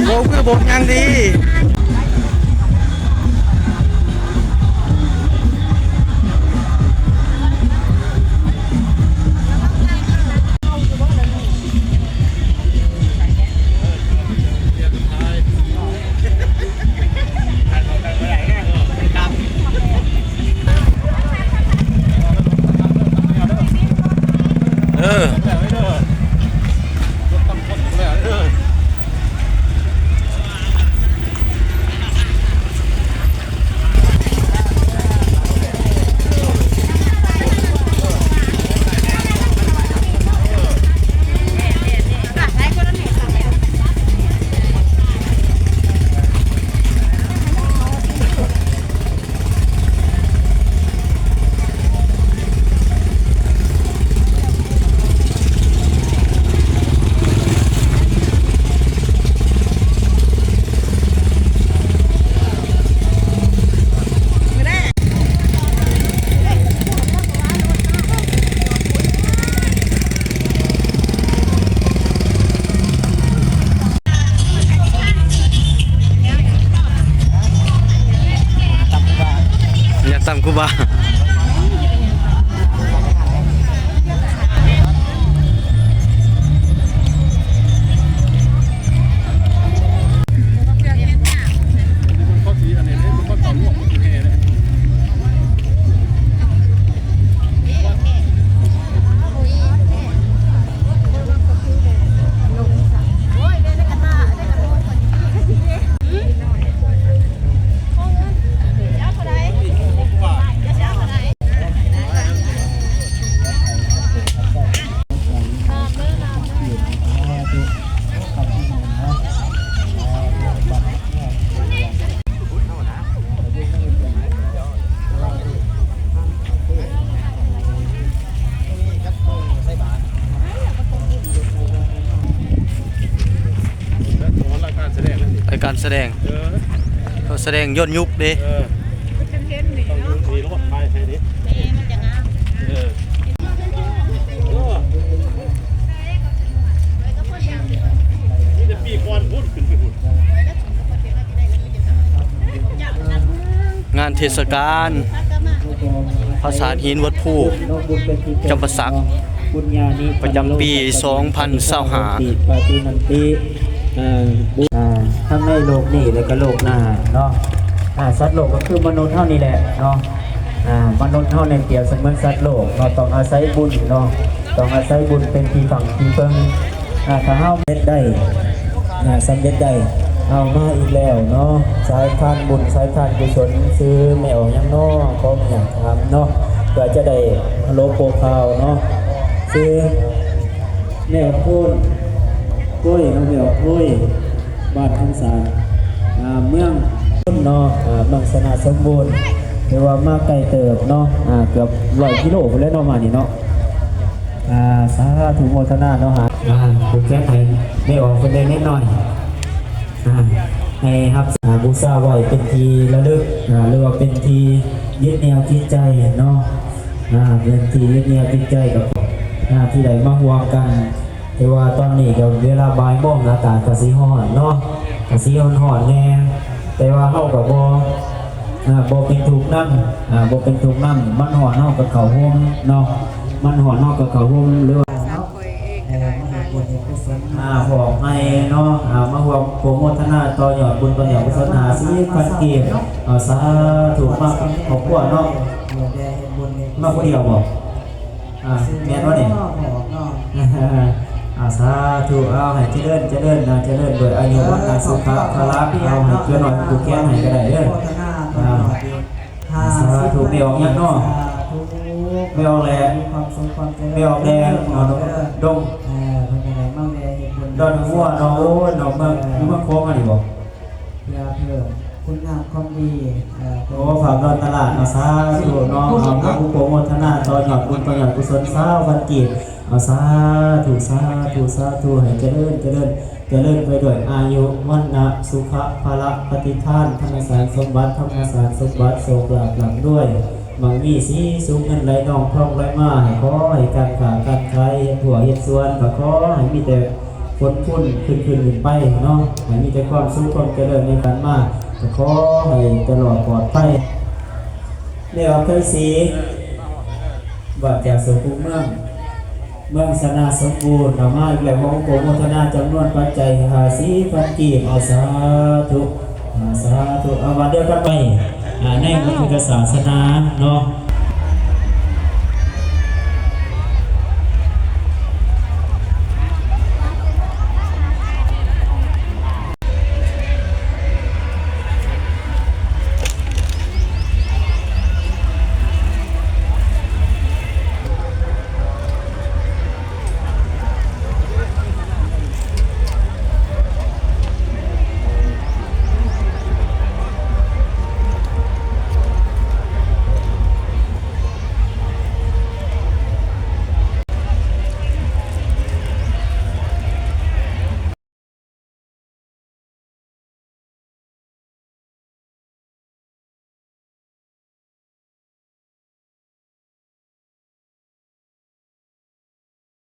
ໂອ້ ຄືບົດຫຍັງດີ. ເອີ. ຢ່າຕຳຄູບາ. ລາຍການສະແດງ ເຂົາສະແດງຍ້ອນຍຸກເດ້. ເອີ ຕ້ອງມີລົດໄຟໃຫ້ເດ້. ເອີ ມີແຕ່ປີກ່ອນພຸ້ນ ຂຶ້ນໄປພຸ້ນ. ງານເທດສະການພາສາດຫີນວັດພູ ຈຳປາສັກ ປະຈຳປີສອງພັນຊາວຫ້າ. ອ່າ ທັງໃນໂລກນີ້ ແລະກະໂລກໜ້າເນາະ. ອາ ສັດໂລກກໍຄືມະນຸດເຮົານີ້ແຫຼະເນາະ. ອາ ມະນຸດເຮົານີ້ປຽບສະເໝືອນສັດໂລກເນາະ, ຕ້ອງອາໄສບຸນເນາະ, ຕ້ອງອາໄສບຸນເປັນທີ່ພັງທີ່ເພິ່ງ. ອາ ຖ້າເຮົາເຮັດໄດ້ ອາ ສຳເລັດໄດ້. ເອົາ ມາອີກແລ້ວເນາະ, ສາຍພານບຸນ ສາຍພານກຸສົນ. ຊື່ແມ່ອອກຫຍັງເນາະ? ຂໍອະນຸຍາດຖາມເນາະ ເພື່ອຈະໄດ້ຮັບຮູ້ຂ່າວເນາະ. ຊື່ ແມ່ອອກໂພນ ໂອ້ຍ ເນາະ ແມ່ອອກໂພນ ບ້ານຄຳສານ ອ່າ ເມືອງເນາະ ອ່າ ເມືອງຊະນະສົມບູນ. ຖືວ່າມາໄກເຕີບເນາະ ອ່າ ເກືອບຮ້ອຍກິໂລພຸ້ນແຫຼະເນາະ ມານີ້ເນາະ. ອ່າ ສາທຸໂມທະນາເນາະ. ອ່າ ຜູກແຂນໃຫ້ແມ່ອອກເພິ່ນໄດ້ເລັກນ້ອຍ ອ່າ ໃຫ້ຮັບ ອ່າ ບູຊາໄວ້ເປັນທີ່ລະລຶກ ອ່າ ຫຼືວ່າເປັນທີ່ຍຶດໜຽວຈິດໃຈເນາະ. ອ່າ ເປັນທີ່ຍຶດໜຽວຈິດໃຈກັບ ອ່າ ທີ່ໄດ້ມາຮ່ວມກັນ. ແຕ່ວ່າຕອນນີ້ກໍເວລາບ່າຍໂມງ ອາກາດກໍຊິຮ້ອນເນາະ ກໍຊິຮ້ອນໆແດ່ ແຕ່ວ່າເຮົາກໍບໍ່ ອ່າ ບໍ່ເປັນທຸກນຳ ອ່າ ບໍ່ເປັນທຸກນຳ. ມັນຮ້ອນເຮົາກໍເຂົ້າໂຮມເນາະ ມັນຮ້ອນເຮົາກໍເຂົ້າໂຮມ ຫຼືວ່າ ອ່າ ມອບໃຫ້ເນາະ ອ່າ ມາຮ່ວມໂປຣໂມທະນາຕໍ່ຍອດບຸນຕໍ່ຍອດກຸສົນ ຫ້າສິບພັນກີບ. ເອົາ ສາທຸ ມາຄອບຄົວເນາະ ມາຜູ້ດຽວບໍ່? ອ່າ ແມ່ນບໍ່ນີ້? ເນາະ ເນາະ. ອາ ສາທຸ ເອົາໃຫ້ຈະເລີນ ຈະເລີນນະ ຈະເລີນດ້ວຍອາຍຸ ວັນນະ ສຸຂະ ພະລະ ເອົາໃຫ້ເຈົ້ານ້ອຍຜູກແຂນໃຫ້ກໍໄດ້ເດີ ອາ ສາທຸ ແມ່ອອກຫຍັງເນາະ ແມ່ອອກແຫຼະ ແມ່ອອກແດງ ດອນຫົວເນາະ ໂອ້ຍ ເນາະ ເມືອງ ຢູ່ເມືອງໂຂງອັນນີ້ບໍ່ ເພື່ອເພີ່ມຄຸນງາມຄວາມດີ ໂອ້ ຝາກດອນຕະຫຼາດເນາະ ສາທຸເນາະ ເອົາ ອະນຸໂມທະນາຕໍ່ຍອດບຸນ ຕໍ່ຍອດກຸສົນ ຊາວພັນກີບ ເອົາ ສາທຸ ສາທຸ ສາທຸ ໃຫ້ຈະເລີນ ຈະເລີນ ຈະເລີນໄປດ້ວຍອາຍຸ ວັນນະ ສຸຂະ ພະລະ ປະຕິພານ ທຳມະສານສົມບັດ ທຳມະສານສົມບັດ ໂຊກລາບລ່ຳລວຍ ໝັ່ງມີສີສຸກ ເງິນໄຫຼນອງທອງໄຫຼມາ ໃຫ້ຂໍໃຫ້ການຄ້າການຂາຍ ເຮັດຮົ້ວເຮັດສວນ ກໍຂໍໃຫ້ມີແຕ່ ຜົນພູນຂຶ້ນໆຂຶ້ນໄປເນາະ ໃຫ້ມີແຕ່ຄວາມສຸກຄວາມຈະເລີນໃນການມາ ກໍຂໍໃຫ້ຕະຫຼອດປອດໄພ ແມ່ອອກໄພສີ ບ້ານຈາກສົມບູນເມືອງ ເມືອງຊະນະສົມບູນ ເອົາມາອີກແລ້ວ ຂໍອະນຸໂມທະນາຈຳນວນປັດໄຈຫ້າສິບພັນກີບ ເອົາ ສາທຸ ເອົາ ສາທຸ ເອົາ ວັດດຽວກັນໄປ ອ່າ ໃນພຸດທະສາສະໜາເນາະ